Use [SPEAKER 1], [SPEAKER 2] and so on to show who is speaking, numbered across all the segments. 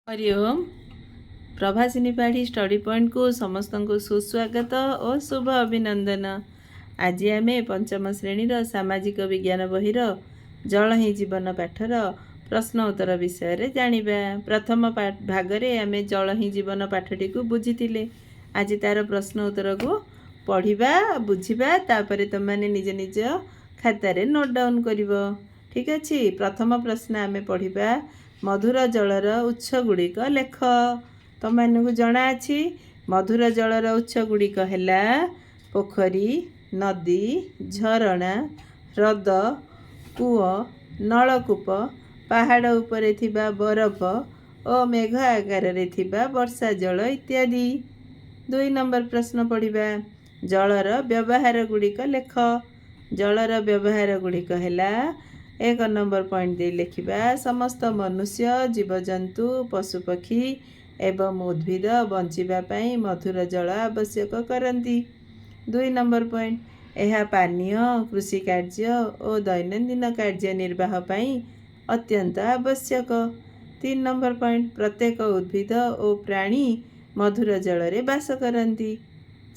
[SPEAKER 1] Hari Om. Prabhasini Padhi study ପଏଣ୍ଟକୁ ସମସ୍ତଙ୍କୁ ସୁସ୍ୱାଗତ ଓ ଶୁଭ ଅଭିନନ୍ଦନ। ଆଜି ଆମେ ପଞ୍ଚମ ଶ୍ରେଣୀର ସାମାଜିକ ବିଜ୍ଞାନ ବହିର ଜଳ ହିଁ ଜୀବନ ପାଠର ପ୍ରଶ୍ନ ଉତ୍ତର ବିଷୟରେ ଜାଣିବା। ପ୍ରଥମ ଭାଗରେ ଆମେ ଜଳ ହିଁ ଜୀବନ ପାଠଟିକୁ ବୁଝିଥିଲେ। ଆଜି ତାର ପ୍ରଶ୍ନ ଉତ୍ତରକୁ ପଢ଼ିବା, ବୁଝିବା। ତାପରେ ତୁମେମାନେ ନିଜ ନିଜ ଖାତାରେ ନୋଟ୍ ଡାଉନ୍ କରିବ। ଠିକ୍ ଅଛି? ପ୍ରଥମ ପ୍ରଶ୍ନ ଆମେ ପଢ଼ିବା, ମଧୁର ଜଳର ଉତ୍ସ ଗୁଡ଼ିକ ଲେଖ। ତୁମମାନଙ୍କୁ ଜଣାଅଛି, ମଧୁର ଜଳର ଉତ୍ସ ଗୁଡ଼ିକ ହେଲା ପୋଖରୀ, ନଦୀ, ଝରଣା, ହ୍ରଦ, କୂଅ, ନଳକୂପ, ପାହାଡ଼ ଉପରେ ଥିବା ବରଫ ଓ ମେଘ ଆକାରରେ ଥିବା ବର୍ଷା ଜଳ ଇତ୍ୟାଦି। 2 ନମ୍ବର ପ୍ରଶ୍ନ ପଢ଼ିବା, ଜଳର ବ୍ୟବହାର ଗୁଡ଼ିକ ଲେଖ। ଜଳର ବ୍ୟବହାର ଗୁଡ଼ିକ ହେଲା, 1 ନମ୍ବର ପଏଣ୍ଟ ଦେଇ ଲେଖିବା, ସମସ୍ତ ମନୁଷ୍ୟ, ଜୀବଜନ୍ତୁ, ପଶୁପକ୍ଷୀ ଏବଂ ଉଦ୍ଭିଦ ବଞ୍ଚିବା ପାଇଁ ମଧୁର ଜଳ ଆବଶ୍ୟକ କରନ୍ତି। 2 ନମ୍ବର ପଏଣ୍ଟ, ଏହା ପାନୀୟ, କୃଷି କାର୍ଯ୍ୟ ଓ ଦୈନନ୍ଦିନ କାର୍ଯ୍ୟ ନିର୍ବାହ ପାଇଁ ଅତ୍ୟନ୍ତ ଆବଶ୍ୟକ। 3 ନମ୍ବର ପଏଣ୍ଟ, ପ୍ରତ୍ୟେକ ଉଦ୍ଭିଦ ଓ ପ୍ରାଣୀ ମଧୁର ଜଳରେ ବାସ କରନ୍ତି।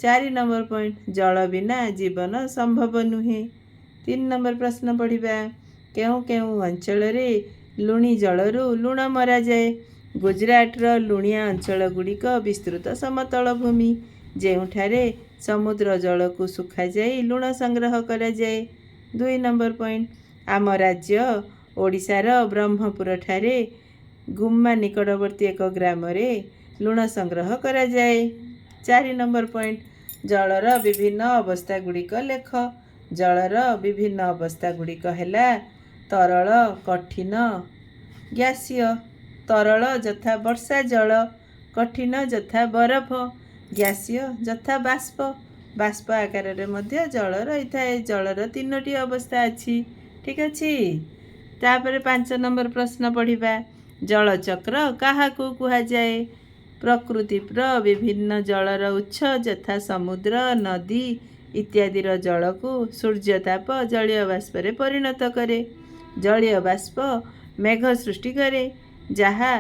[SPEAKER 1] 4 ନମ୍ବର ପଏଣ୍ଟ, ଜଳ ବିନା ଜୀବନ ସମ୍ଭବ ନୁହେଁ। 3 ନମ୍ବର ପ୍ରଶ୍ନ ପଢ଼ିବା, କେଉଁ କେଉଁ ଅଞ୍ଚଳରେ ଲୁଣି ଜଳରୁ ଲୁଣ ମରାଯାଏ? ଗୁଜରାଟର ଲୁଣିଆ ଅଞ୍ଚଳ ଗୁଡ଼ିକ ବିସ୍ତୃତ ସମତଳ ଭୂମି, ଯେଉଁଠାରେ ସମୁଦ୍ର ଜଳକୁ ଶୁଖାଯାଇ ଲୁଣ ସଂଗ୍ରହ କରାଯାଏ। 2 ନମ୍ବର ପଏଣ୍ଟ, ଆମ ରାଜ୍ୟ ଓଡ଼ିଶାର ବ୍ରହ୍ମପୁରଠାରେ ଗୁମ୍ମା ନିକଟବର୍ତ୍ତୀ ଏକ ଗ୍ରାମରେ ଲୁଣ ସଂଗ୍ରହ କରାଯାଏ। 4 ନମ୍ବର ପଏଣ୍ଟ, ଜଳର ବିଭିନ୍ନ ଅବସ୍ଥା ଗୁଡ଼ିକ ଲେଖ। ଜଳର ବିଭିନ୍ନ ଅବସ୍ଥା ଗୁଡ଼ିକ ହେଲା ତରଳ, କଠିନ, ଗ୍ୟାସୀୟ। ତରଳ ଯଥା ବର୍ଷା ଜଳ, କଠିନ ଯଥା ବରଫ, ଗ୍ୟାସୀୟ ଯଥା ବାଷ୍ପ। ବାଷ୍ପ ଆକାରରେ ମଧ୍ୟ ଜଳ ରହିଥାଏ। ଜଳର ତିନୋଟି ଅବସ୍ଥା ଅଛି। ଠିକ୍ ଅଛି? ତାପରେ 5 ନମ୍ବର ପ୍ରଶ୍ନ ପଢ଼ିବା, ଜଳଚକ୍ର କାହାକୁ କୁହାଯାଏ? ପ୍ରକୃତିର ବିଭିନ୍ନ ଜଳର ଉତ୍ସ ଯଥା ସମୁଦ୍ର, ନଦୀ ଇତ୍ୟାଦିର ଜଳକୁ ସୂର୍ଯ୍ୟତାପ ଜଳୀୟ ବାଷ୍ପରେ ପରିଣତ କରେ। ଜଳୀୟ ବାଷ୍ପ ମେଘ ସୃଷ୍ଟି କରେ, ଯାହା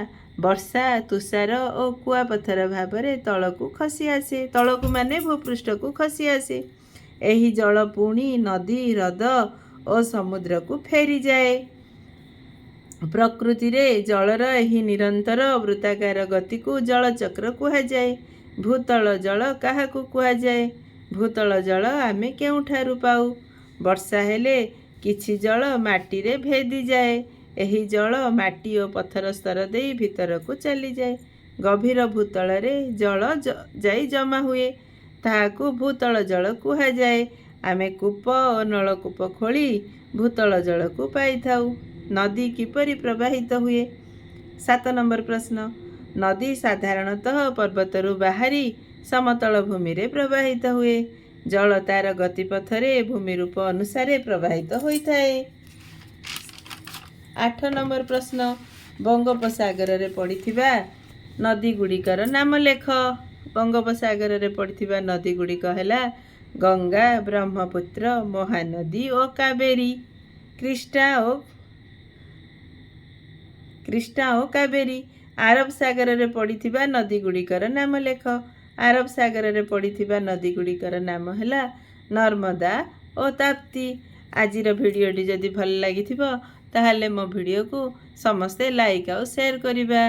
[SPEAKER 1] ବର୍ଷା, ତୁଷାର ଓ କୁଆପଥର ଭାବରେ ତଳକୁ ଖସି ଆସେ। ତଳକୁ ମାନେ ଭୂପୃଷ୍ଠକୁ ଖସି ଆସେ। ଏହି ଜଳ ପୁଣି ନଦୀ, ହ୍ରଦ ଓ ସମୁଦ୍ରକୁ ଫେରିଯାଏ। ପ୍ରକୃତିରେ ଜଳର ଏହି ନିରନ୍ତର ବୃତ୍ତାକାର ଗତିକୁ ଜଳଚକ୍ର କୁହାଯାଏ। ଭୂତଳ ଜଳ କାହାକୁ କୁହାଯାଏ? ଭୂତଳ ଜଳ ଆମେ କେଉଁଠାରୁ ପାଉ? ବର୍ଷା ହେଲେ କିଛି ଜଳ ମାଟିରେ ଭେଦିଯାଏ। ଏହି ଜଳ ମାଟି ଓ ପଥର ସ୍ତର ଦେଇ ଭିତରକୁ ଚାଲିଯାଏ। ଗଭୀର ଭୂତଳରେ ଜଳ ଯାଇ ଜମା ହୁଏ। ତାହାକୁ ଭୂତଳ ଜଳ କୁହାଯାଏ। ଆମେ କୂପ ଓ ନଳକୂପ ଖୋଳି ଭୂତଳ ଜଳକୁ ପାଇଥାଉ। ନଦୀ କିପରି ପ୍ରବାହିତ ହୁଏ? 7 ନମ୍ବର ପ୍ରଶ୍ନ, ନଦୀ ସାଧାରଣତଃ ପର୍ବତରୁ ବାହାରି ସମତଳ ଭୂମିରେ ପ୍ରବାହିତ ହୁଏ। ଜଳ ତାର ଗତିପଥରେ ଭୂମି ରୂପ ଅନୁସାରେ ପ୍ରବାହିତ ହୋଇଥାଏ। 8 ନମ୍ବର ପ୍ରଶ୍ନ, ବଙ୍ଗୋପସାଗରରେ ପଡ଼ିଥିବା ନଦୀ ଗୁଡ଼ିକର ନାମ ଲେଖ। ବଙ୍ଗୋପସାଗରରେ ପଡ଼ିଥିବା ନଦୀ ଗୁଡ଼ିକ ହେଲା ଗଙ୍ଗା, ବ୍ରହ୍ମପୁତ୍ର, ମହାନଦୀ ଓ କାବେରୀ। କୃଷ୍ଣା ଓ କାବେରୀ। ଆରବ ସାଗରରେ ପଡ଼ିଥିବା ନଦୀ ଗୁଡ଼ିକର ନାମ ଲେଖ। ଆରବ ସାଗରରେ ପଡ଼ିଥିବା ନଦୀ ଗୁଡ଼ିକର ନାମ ହେଲା ନର୍ମଦା ଓ ତାପ୍ତି। ଆଜିର ଭିଡ଼ିଓଟି ଯଦି ଭଲ ଲାଗିଥିବ, ତାହେଲେ ମୋ ଭିଡ଼ିଓକୁ ସମସ୍ତେ ଲାଇକ୍ ଆଉ ସେୟାର କରିବା।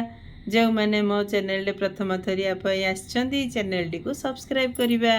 [SPEAKER 1] ଯେଉଁମାନେ ମୋ ଚ୍ୟାନେଲରେ ପ୍ରଥମ ଥରିଆ ପାଇଁ ଆସିଛନ୍ତି, ଚ୍ୟାନେଲଟିକୁ ସବସ୍କ୍ରାଇବ୍ କରିବା।